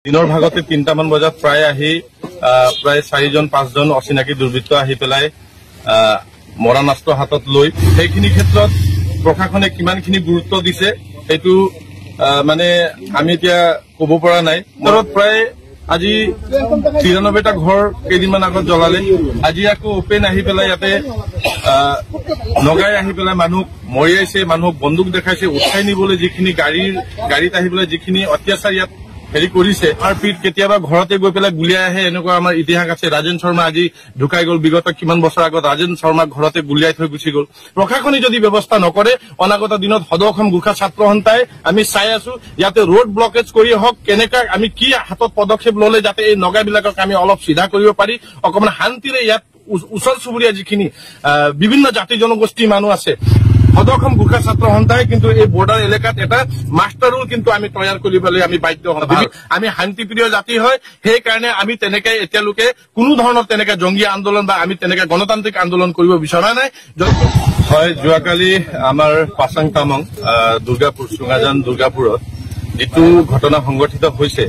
দিনৰ ভাগতে 3টামান বজাত প্ৰায় আহি প্ৰায় 4জন 5জন অচিনাকি দুৰ্বৃত্ত আহি পেলাই মৰণাস্ত্ৰ হাতত লৈ সেইখিনি ক্ষেত্ৰত প্ৰশাসনে কিমানখিনি গুৰুত্ব দিছে সেইটো মানে আমি এতিয়া ক'ব পৰা নাই। প্ৰায় আজি 93টা ঘৰ কেইদিনমান আগত জ্বলালে, আজি আকৌ ওপেন আহি পেলাই ইয়াতে নগাই আহি পেলাই মানুহক মৰিয়াইছে, মানুহক বন্দুক দেখাইছে, উঠাই নিবলৈ যিখিনি গাড়ীত আহি পেলাই যিখিনি অত্যাচাৰ ইয়াত হেৰি কৰিছে, মাৰপিট কেতিয়াবা ঘৰতে গৈ পেলাই গুলিয়াই আহে, এনেকুৱা আমাৰ ইতিহাস আছে। ৰাজেন শৰ্মা আজি ঢুকাই গ'ল, বিগত কিমান বছৰ আগত ৰাজেন শৰ্মাক ঘৰতে গুলিয়াই থৈ গুচি গ'ল। প্ৰশাসনে যদি ব্যৱস্থা নকৰে অনাগত দিনত সদৌ অসম গোৰ্খা ছাত্ৰ সন্থাই আমি চাই আছো ইয়াতে ৰোড ব্লকেজ কৰি হওক, কেনেকা আমি কি হাতত পদক্ষেপ ললে যাতে এই নগাবিলাকক আমি অলপ চিধা কৰিব পাৰি, অকণমান শান্তিৰে ইয়াত ওচৰ চুবুৰীয়া যিখিনি বিভিন্ন জাতি জনগোষ্ঠীৰ মানুহ আছে, সদৌ অসম গোৰ্খা ছাত্ৰ সন্থাই কিন্তু এই বৰ্ডাৰ এলেকাত এটা মাষ্টাৰ ৰুল কিন্তু আমি তৈয়াৰ কৰিবলৈ আমি বাধ্য হম। আমি শান্তিপ্ৰিয় জাতি হয়, সেইকাৰণে আমি তেনেকে এতিয়ালৈকে কোনো ধৰণৰ তেনেকে জংগী আন্দোলন বা আমি তেনেকে গণতান্ত্ৰিক আন্দোলন কৰিব বিচৰা নাই। হয়, যোৱাকালি আমাৰ পাচাং তামং দুৰ্গাপুৰ চুঙাজান দুৰ্গাপুৰত যিটো ঘটনা সংঘটিত হৈছে,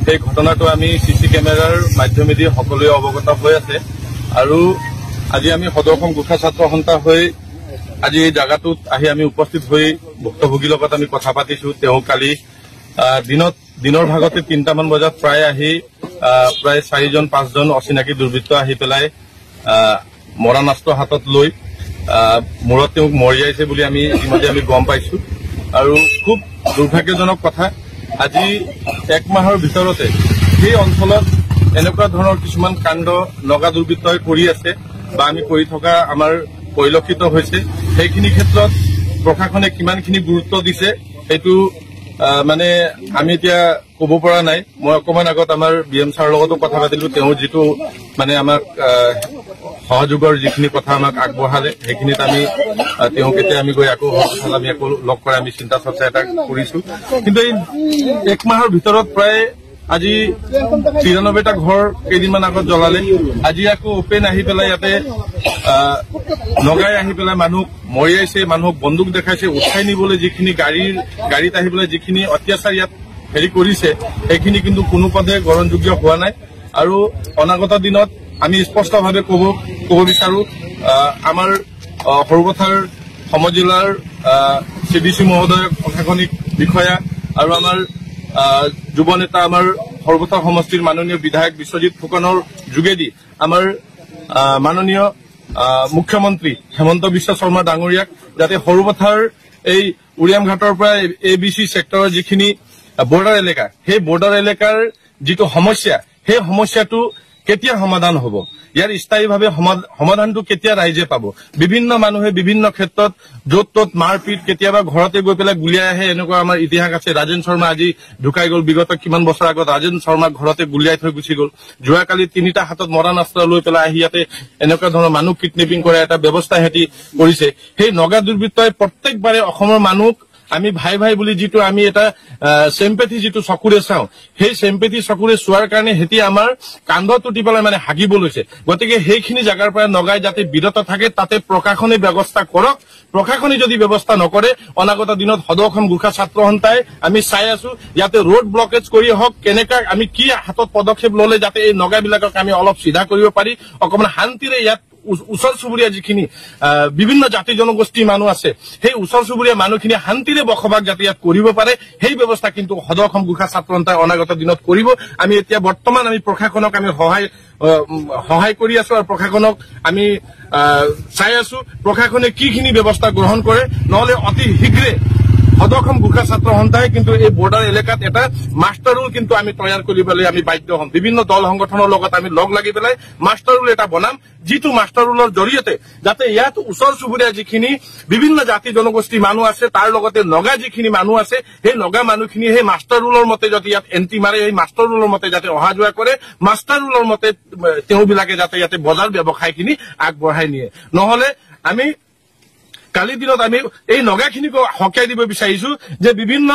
সেই ঘটনাটো আমি চি চি কেমেৰাৰ মাধ্যমেদি সকলোৱে অৱগত হৈ আছে। আৰু আজি আমি সদৌ অসম গোৰ্খা ছাত্ৰ সন্থা হৈ আজি এই জাগাটোত আহি আমি উপস্থিত হৈ ভুক্তভোগীৰ লগত আমি কথা পাতিছো। তেওঁ কালি দিনৰ ভাগতে 3টামান বজাত প্ৰায় আহি প্ৰায় 4জন 5জন অচিনাকি দুৰ্বৃত্ত আহি পেলাই মৰণাস্ত্ৰ হাতত লৈ মূৰত তেওঁক মৰিয়াইছে বুলি আমি ইতিমধ্যে আমি গম পাইছো। আৰু খুব দুৰ্ভাগ্যজনক কথা, আজি এক মাহৰ ভিতৰতে সেই অঞ্চলত এনেকুৱা ধৰণৰ কিছুমান কাণ্ড নগা দুৰ্বৃত্তই কৰি আছে বা আমি কৰি থকা আমাৰ পৰিলক্ষিত হৈছে। সেইখিনি ক্ষেত্ৰত প্ৰশাসনে কিমানখিনি গুৰুত্ব দিছে সেইটো মানে আমি এতিয়া ক'ব পৰা নাই। মই অকণমান আগত আমাৰ বি এম ছাৰৰ লগতো কথা পাতিলো, তেওঁ যিটো মানে আমাক সহযোগৰ যিখিনি কথা আমাক আগবঢ়ালে সেইখিনিত আমি তেওঁক এতিয়া আমি গৈ আকৌ আমি আকৌ লগ কৰাই আমি চিন্তা চৰ্চা এটা কৰিছো। কিন্তু এই এক মাহৰ ভিতৰত প্ৰায় আজি 93টা ঘৰ কেইদিনমান আগত জ্বলালে, আজি আকৌ ওপেন আহি পেলাই ইয়াতে নগাই আহি পেলাই মানুহক মৰিয়াইছে, মানুহক বন্দুক দেখাইছে, উঠাই নিবলৈ যিখিনি গাড়ীত আহি পেলাই যিখিনি অত্যাচাৰ ইয়াত হেৰি কৰিছে সেইখিনি কিন্তু কোনো পদে গ্ৰহণযোগ্য হোৱা নাই। আৰু অনাগত দিনত আমি স্পষ্টভাৱে ক'ব বিচাৰো, আমাৰ সৰুপথাৰ সমজিলাৰ চি ডি চি মহোদয়, প্ৰশাসনিক বিষয়া আৰু আমাৰ যুৱ নেতা আমাৰ সৰুপথাৰ সমষ্টিৰ মাননীয় বিধায়ক বিশ্বজিৎ ফুকনৰ যোগেদি আমাৰ মাননীয় মুখ্যমন্ত্ৰী হেমন্ত বিশ্ব শৰ্মা ডাঙৰীয়াক যাতে সৰুপথাৰ এই উৰিয়ামঘাটৰ পৰা এ বি চি ছেক্টৰৰ যিখিনি বৰ্ডাৰ এলেকা, সেই বৰ্ডাৰ এলেকাৰ যিটো সমস্যা, সেই সমস্যাটো কেতিয়া সমাধান হ'ব, ইয়াৰ স্থায়ীভাৱে সমাধানটো কেতিয়া ৰাইজে পাব। বিভিন্ন মানুহে বিভিন্ন ক্ষেত্ৰত য'ত ত'ত মাৰপিট, কেতিয়াবা ঘৰতে গৈ পেলাই গুলিয়াই আহে, এনেকুৱা আমাৰ ইতিহাস আছে। ৰাজেন শৰ্মা আজি ঢুকাই গ'ল, বিগত কিমান বছৰ আগত ৰাজেন শৰ্মাক ঘৰতে গুলিয়াই থৈ গুচি গ'ল। যোৱাকালি 3টা হাতত মৰণাস্ত্ৰ লৈ পেলাই আহি ইয়াতে এনেকুৱা ধৰণৰ মানুহ কিডনেপিং কৰা এটা ব্যৱস্থা সিহঁতি কৰিছে। সেই নগা দুৰ্বৃত্তই প্ৰত্যেকবাৰে অসমৰ মানুহক আমি ভাই ভাই বুলি যিটো আমি এটা চেম্পেথি যিটো চকুৰে চাওঁ, সেই চেম্পেথি চকুৰে চোৱাৰ কাৰণে সেতি আমাৰ কান্ধত উঠি পেলাই মানে হাগিব লৈছে। গতিকে সেইখিনি জাগাৰ পৰা নগাই যাতে বিৰত থাকে তাতে প্ৰশাসনে ব্যৱস্থা কৰক। প্ৰশাসনে যদি ব্যৱস্থা নকৰে অনাগত দিনত সদৌ অসম গোৰ্খা ছাত্ৰ সন্থাই আমি চাই আছো ইয়াতে ৰোড ব্লকেজ কৰি হওক, কেনেকা আমি কি হাতত পদক্ষেপ ললে যাতে এই নগাবিলাকক আমি অলপ চিধা কৰিব পাৰি, অকণমান শান্তিৰে ইয়াত ওচৰ চুবুৰীয়া যিখিনি বিভিন্ন জাতি জনগোষ্ঠীৰ মানুহ আছে, সেই ওচৰ চুবুৰীয়া মানুহখিনি শান্তিৰে বসবাস যাতে ইয়াত কৰিব পাৰে সেই ব্যৱস্থা কিন্তু সদৌ অসম গোৰ্খা ছাত্ৰ সন্থাই অনাগত দিনত কৰিব। আমি এতিয়া বৰ্তমান আমি প্ৰশাসনক আমি সহায় কৰি আছো আৰু প্ৰশাসনক আমি চাই আছো প্ৰশাসনে কিখিনি ব্যৱস্থা গ্ৰহণ কৰে। নহলে অতি শীঘ্ৰে সদৌ অসম গোৰ্খা ছাত্ৰ সন্থাই কিন্তু এই বৰ্ডাৰ এলেকাত এটা মাষ্টাৰ ৰুল কিন্তু আমি তৈয়াৰ কৰিবলৈ আমি বাধ্য হ'ম। বিভিন্ন দল সংগঠনৰ লগত আমি লগ লাগি পেলাই মাষ্টাৰ ৰুল এটা বনাম, যিটো মাষ্টাৰ ৰুলৰ জৰিয়তে যাতে ইয়াত ওচৰ চুবুৰীয়া যিখিনি বিভিন্ন জাতি জনগোষ্ঠীৰ মানুহ আছে, তাৰ লগতে নগা যিখিনি মানুহ আছে, সেই নগা মানুহখিনি সেই মাষ্টাৰ ৰুলৰ মতে যদি ইয়াত এণ্ট্ৰি মাৰে, সেই মাষ্টাৰ ৰুলৰ মতে যাতে অহা যোৱা কৰে, মাষ্টাৰ ৰুলৰ মতে তেওঁবিলাকে যাতে ইয়াতে বজাৰ ব্যৱসায়খিনি আগবঢ়াই নিয়ে। নহলে আমি কালিৰ দিনত আমি এই নগাখিনিকো সকীয়াই দিব বিচাৰিছো যে বিভিন্ন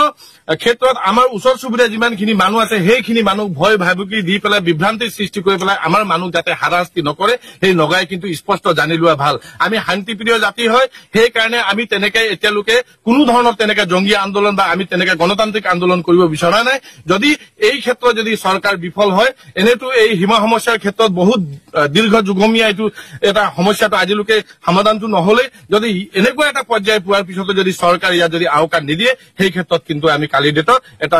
ক্ষেত্ৰত আমাৰ ওচৰ চুবুৰীয়া যিমানখিনি মানুহ আছে সেইখিনি মানুহ ভয় ভাবুকি দি পেলাই বিভ্ৰান্তিৰ সৃষ্টি কৰি পেলাই আমাৰ মানুহ যাতে হাৰাশাস্তি নকৰে, সেই নগাই কিন্তু স্পষ্ট জানি লোৱা ভাল। আমি শান্তিপ্ৰিয় জাতি হয়, সেইকাৰণে আমি তেনেকে এতিয়ালৈকে কোনো ধৰণৰ তেনেকে জংগী আন্দোলন বা আমি তেনেকে গণতান্ত্ৰিক আন্দোলন কৰিব বিচৰা নাই। যদি এই ক্ষেত্ৰত যদি চৰকাৰ বিফল হয়, এনেতো এই সীমা সমস্যাৰ ক্ষেত্ৰত বহুত দীৰ্ঘ যুগমীয়া এইটো এটা সমস্যাটো আজিলৈকে সমাধানটো নহলে, যদি এনেকুৱা এটা পৰ্যায় পোৱাৰ পিছতো যদি চৰকাৰ ইয়াত যদি আওকাণ নিদিয়ে, সেই ক্ষেত্ৰত কিন্তু আমি কালিৰ ডেটত এটা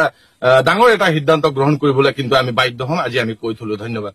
ডাঙৰ এটা সিদ্ধান্ত গ্ৰহণ কৰিবলৈ কিন্তু আমি বাধ্য হ'ম। আজি আমি কৈ থলো। ধন্যবাদ।